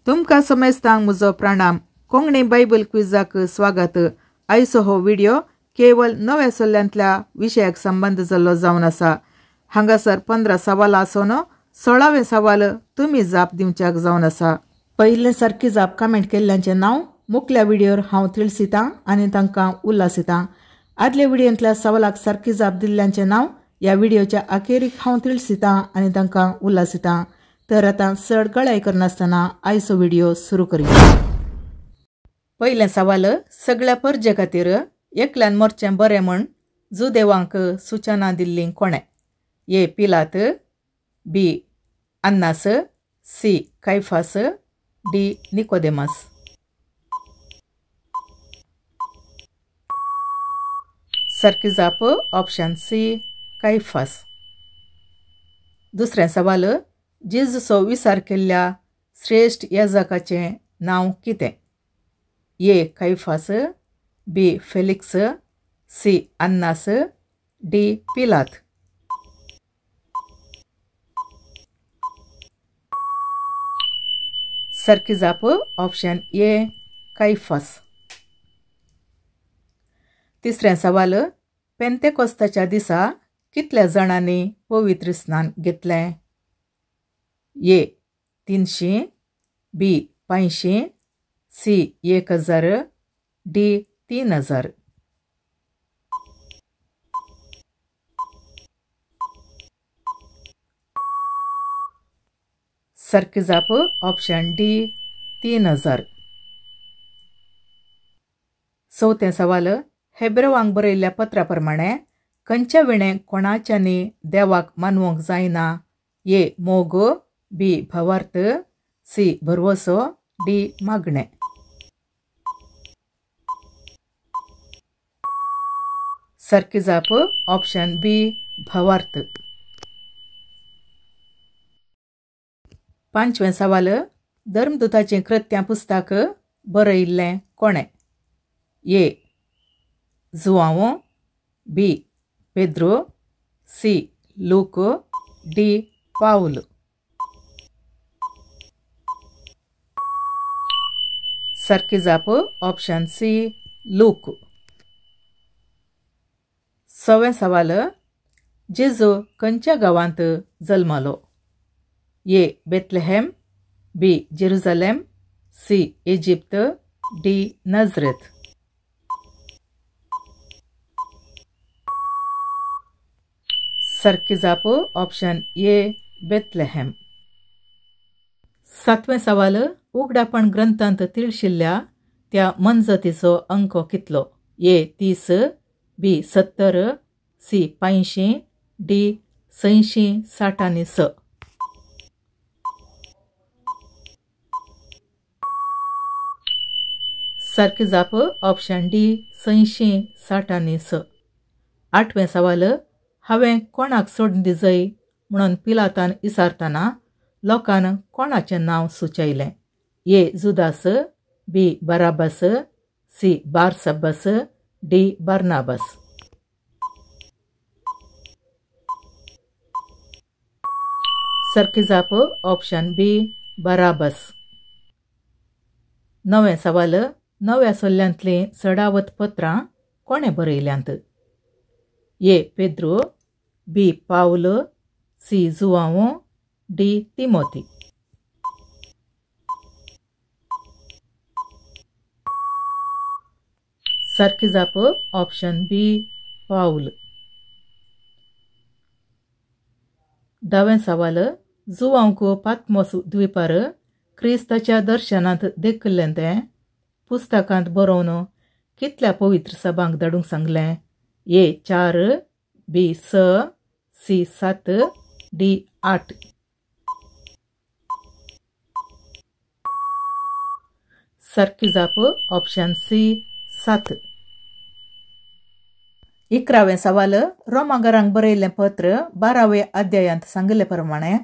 तुमकां समेस्तांक म्हजो प्रणाम। कोंकणी बायबल क्विजाक स्वागत। आयचो हो व्हिडिओ केवल नव्या सल्ल्यांतल्या विशयाक संबंद जाल्लो जावन आसा। हांगासर 15 सवाल आसून 16वें सवाल तुमी जाप दिवच्याक जावन आसा। पयले सारकी जाप कमेंट केल्ल्यांचें नांव मुखल्या व्हिडियोर हांव तिळसितां आनी तांकां उल्हासितां। आदल्या व्हिडियोंतल्या सवालाक सारकी जाप दिल्ल्यांचें नांव ह्या व्हिडियोच्या अखेरीक हांव तिळसितां आनी तांकां उल्हासितां। तर आतां चड गळाय करनासतना आयचो व्हिडियो सुरू करुया। पयलें सवाल, सगळ्या परजे खातीर एकल्यान मरचें बरें म्हूण जुदेवांक सुचना दिल्ली कोणें? ए पिलात, बी अन्नास, सी कैफास, डी निकोदेमस। सारकी जाप ऑप्शन सी कैफास। दुसरें सवाल, जेजूचो विचार केल्ल्या श्रेश्ठ याजकाचें नांव कितें? ए कैफास, बी फेलिक्स, सी अन्नास, डी पिलात। सारकी जाप ऑप्शन ए कैफास। तिसरें सवाल, पेंतेकोस्ताच्या दिसा कितल्या जाणांनी पवित्र स्नान घेतलें? ए 300, बी 500, सी 1000, डी 3000। सारकी जाप ऑप्शन डी 3000। चवथें सवाल, हेब्रेवांक बरयल्ल्या पत्रा प्रमाणे खंयच्या विणें कोणाच्यांनी देवाक मानवंक जायना? ए मोग, बी भावार्थ, सी भरवसो, डी मागणें। सारकी जाप ऑप्शन बी भावार्थ। पांचवें सवाल, धर्मदूताचें कृत्यां पुस्तक बरयिल्लें कोणें? ए जुआंव, बी पेद्रो, सी लूक, डी पावल। सारकी जाप ऑप्शन सी लूक। सवें सवाल, जेजू खंयच्या गांवांत जल्मलो? ए Bethlehem, B Jerusalem, C Egypt, D Nazareth. सारकी जाप ऑप्शन ए बेथलेहेम। सातवें सवाल, उगडापण ग्रंथांत तिळशिल्ल्या त्या मनजतीचो अंक कितलो? ए 30, बी 70, सी 500, डी 666। सारकी जाप ऑप्शन डी 666। आठवें सवाल, हांवें कोणाक सोडून दिजय म्हणून पिलातान विचारतना लोकान कोणाचें नांव सुचयलें? ए जुदास, बी बराबस, सी बारसब्बस, डी बार्नाबस। सारकी जाप ऑप्शन बी बराबस। नवें सवाल, नव्या सल्ल्यांतलीं चडावत पत्रां कोणें बरयल्यांत? ए पेद्रो, बी पावल, सी जुआंव, डी तिमोती। सारकी जाप ऑप्शन बी पावल। धावें सवाल, जुआंवक पातमोस द्वीपार क्रिस्ताच्या दर्शनांत देखिल्लें तें पुस्तकांत बरोवन कितल्या पवित्र सभांक धाडूंक सांगलें? ए 4, बी 6, सी 7, डी 8। सारकी जाप ऑप्शन सी 7। 11वें सवाल, रोमागरांक बरयल्लें पत्र 12व्या अध्यायांत सांगिल्ले प्रमाणे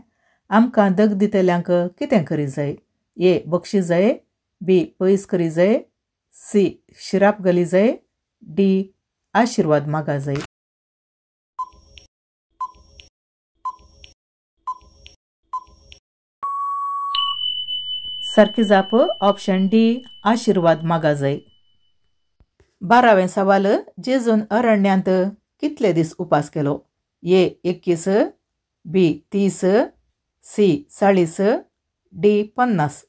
आमकां दग दितल्यांक कितें करी जाय? ए बक्षी जाय, बी पयस करी जाय, सी शिराप घाली जाय, डी आशिर्वाद मागा जाय। सारकी जाप ऑप्शन डी आशिर्वाद मागाजय। 12वें सवाल, जेजून अरण्यांत कितले दीस उपास केलो? ए 21, बी 30, सी 40, डी 50।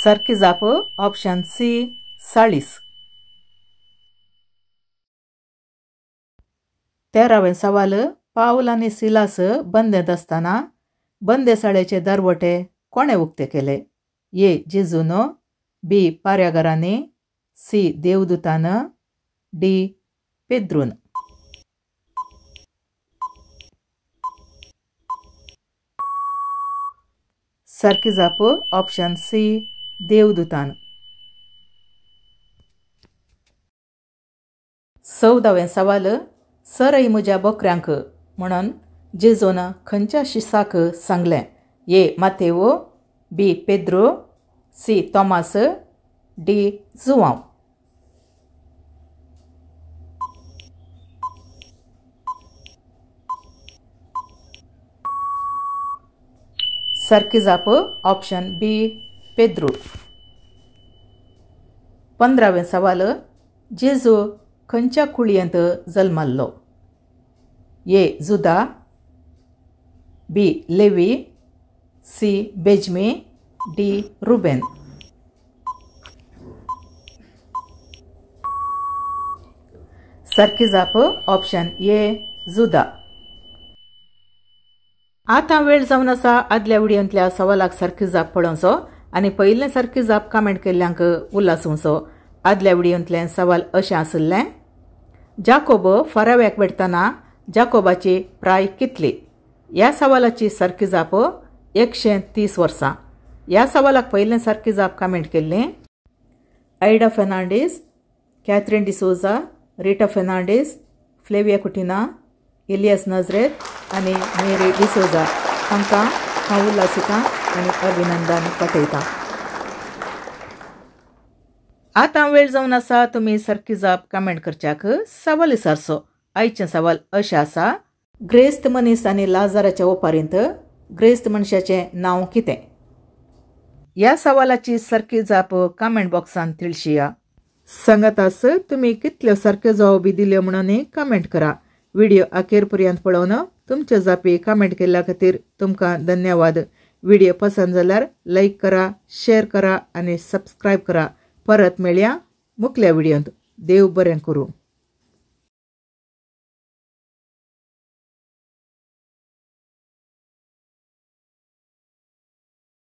सारकी जाप ऑप्शन सी 40। 13वें सवाल, पावल आनी सिलास बंदेंत आसतना बंदेसाळेचे दरवटे कोणे उक्ते केले? ए जेजून, बी पार्यागारांनी, सी देवदूतान, डी पेद्रून। सारकी जाप ऑप्शन सी देवदूतान। 14वें सवाल, सरय म्हज्या बकऱ्यांक म्हणून जेजून खंयच्या शिसाक सांगलें? ए मातेव, बी पेद्रो, सी तॉमास, डी जुआंव। सारकी जाप ऑप्शन बी पेद्रो। 15वें सवाल, जेजू खंयच्या कुळयेंत जल्मल्लो? ए जुदा, बी लेवी, सी बेजमी, डी रुबेन। सारकी जाप ऑप्शन ए जुदा। आतां वेळ जावन आसा आदल्या व्हिडियोंतल्या सवालाक सारकी जाप पळोवचो आनी पयलें सारकी जाप कमेंट केल्ल्यांक उल्हास. आदल्या व्हिडियोंतलें सवाल अशें आशिल्लें, जाकोब फराव्याक भेटतना जाकोबाची प्राय कितली? ह्या सवालाची सारकी जाप 130 वर्सां। ह्या सवालाक पयलें सारकी जाप कमेंट केल्ली Ida Fernandes, Catherine D'Souza, Rita Fernandes, Flavia Coutinho, Elias Nazareth आनी मेरी डिसोजा हांकां हांव उल्हासितां आनी अभिनंदन पाठयतां। आतां वेळ जावन आसा तुमी सारकी जाप कमेंट करच्याक। सवाल विचारचो। आयचें सवाल अशें आसा, ग्रेस्त मनीस आनी लाजाराच्या ओपारींत ग्रेस्त मनशाचें नांव कितें? ह्या सवालाची सारकी जाप कमेंट बॉक्सान तिळशिया। सांगात आस तुमी कितल्यो सारक्यो जवाबी दिल्यो म्हणून कमेंट करा। व्हिडिओ अखेर पर्यंत पळोवन तुमच्यो जापी कमेंट केल्ल्या खातीर तुमकां धन्यवाद। व्हिडिओ पसंत जाल्यार लायक करा, शेअर करा आनी सबस्क्रायब करा। परत मेळया मुखल्या व्हिडियोंत। देव बरें करूं।